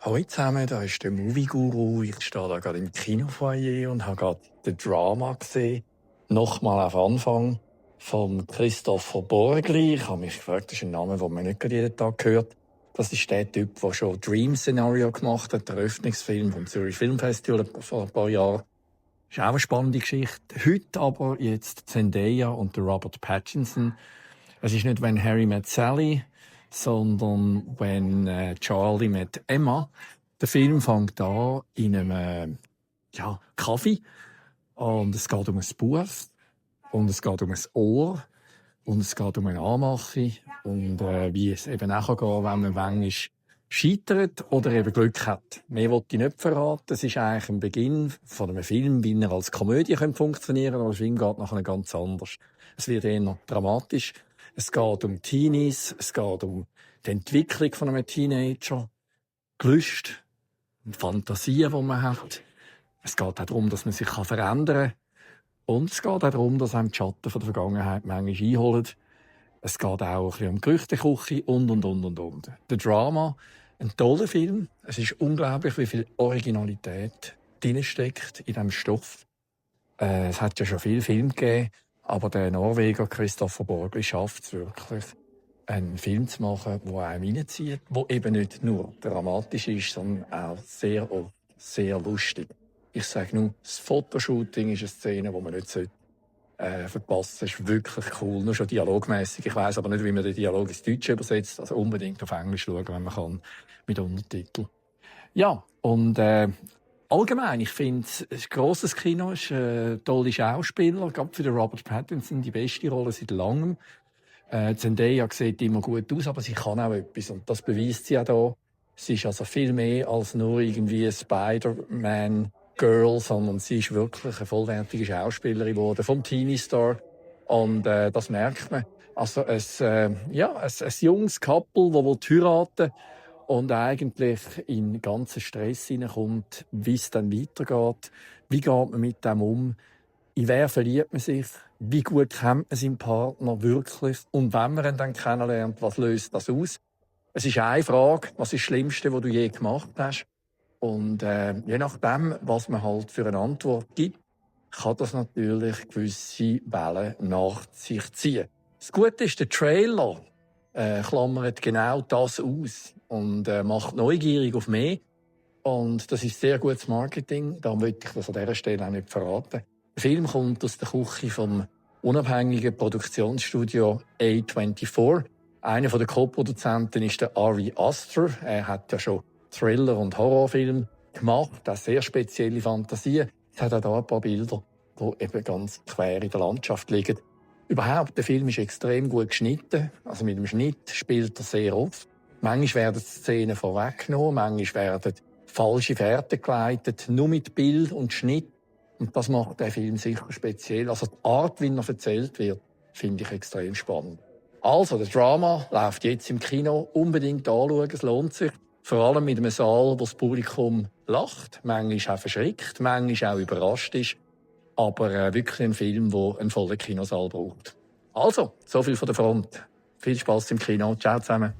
Hallo zusammen, da ist der Movie Guru. Ich stehe da gerade im Kinofoyer und habe gerade den Drama gesehen. Nochmal auf Anfang von Christopher Borgli. Ich habe mich gefragt, das ist ein Name, den man nicht gerade jeden Tag hört. Das ist der Typ, der schon Dream Scenario gemacht hat, der Eröffnungsfilm vom Zürich Filmfestival vor ein paar Jahren. Ist auch eine spannende Geschichte. Heute aber jetzt Zendaya und der Robert Pattinson. Es ist nicht «When Harry Met Sally», sondern «When Charlie Met Emma». Der Film fängt an in einem Kaffee und es geht um ein Buch und es geht um ein Ohr und es geht um eine Anmache und wie es eben auch gehen kann, wenn man manchmal scheitert oder eben Glück hat. Mehr wollte ich nicht verraten. Es ist eigentlich ein Beginn von einem Film, wie er als Komödie funktionieren könnte, aber der Film geht nachher ganz anders. Es wird eher dramatisch. Es geht um Teenies, es geht um die Entwicklung von einem Teenager, Gelüste und Fantasien, die man hat. Es geht auch darum, dass man sich verändern kann. Und es geht auch darum, dass einem die Schatten von der Vergangenheit manchmal einholen. Es geht auch ein bisschen um Gerüchteküche und. Der Drama, ein toller Film. Es ist unglaublich, wie viel Originalität drinsteckt in diesem Stoff. Es hat ja schon viele Filme gegeben, aber der Norweger Christopher Borgli schafft es wirklich, einen Film zu machen, der einem reinzieht, der eben nicht nur dramatisch ist, sondern auch sehr oft sehr lustig. Ich sage nur, das Fotoshooting ist eine Szene, die man nicht verpassen sollte. Das ist wirklich cool, nur schon dialogmäßig. Ich weiss aber nicht, wie man den Dialog ins Deutsche übersetzt. Also unbedingt auf Englisch schauen, wenn man kann, mit Untertiteln. Ja, und allgemein, ich finde, es ist ein grosses Kino, es ist tolle Schauspieler, gerade für den Robert Pattinson die beste Rolle seit langem. Zendaya sieht immer gut aus, aber sie kann auch etwas und das beweist sie auch hier. Sie ist also viel mehr als nur irgendwie ein Spider-Man-Girl, sondern sie ist wirklich eine vollwertige Schauspielerin geworden, vom Teenie-Star. Und das merkt man. Also ein junges Couple, das heiraten und eigentlich in den ganzen Stress hineinkommt, wie es dann weitergeht. Wie geht man mit dem um? In wer verliebt man sich? Wie gut kennt man seinen Partner wirklich? Und wenn man ihn dann kennenlernt, was löst das aus? Es ist eine Frage, was ist das Schlimmste, was du je gemacht hast? Und je nachdem, was man halt für eine Antwort gibt, kann das natürlich gewisse Wellen nach sich ziehen. Das Gute ist, der Trailer klammert genau das aus und macht neugierig auf mehr. Und das ist sehr gutes Marketing. Darum möchte ich das an dieser Stelle auch nicht verraten. Der Film kommt aus der Küche vom unabhängigen Produktionsstudio A24. Einer der Co-Produzenten ist der Ari Aster. Er hat ja schon Thriller- und Horrorfilme gemacht, auch sehr spezielle Fantasien. Es hat auch hier ein paar Bilder, die eben ganz quer in der Landschaft liegen. Überhaupt, der Film ist extrem gut geschnitten. Also mit dem Schnitt spielt er sehr oft. Manchmal werden die Szenen vorweggenommen, manchmal werden falsche Fährten geleitet, nur mit Bild und Schnitt. Und das macht den Film sicher speziell. Also die Art, wie er erzählt wird, finde ich extrem spannend. Also, das Drama läuft jetzt im Kino. Unbedingt anschauen, es lohnt sich. Vor allem mit einem Saal, wo das Publikum lacht, manchmal auch verschreckt, manchmal auch überrascht ist. Aber wirklich ein Film, der einen vollen Kinosaal braucht. Also, so viel von der Front. Viel Spass im Kino. Ciao zusammen.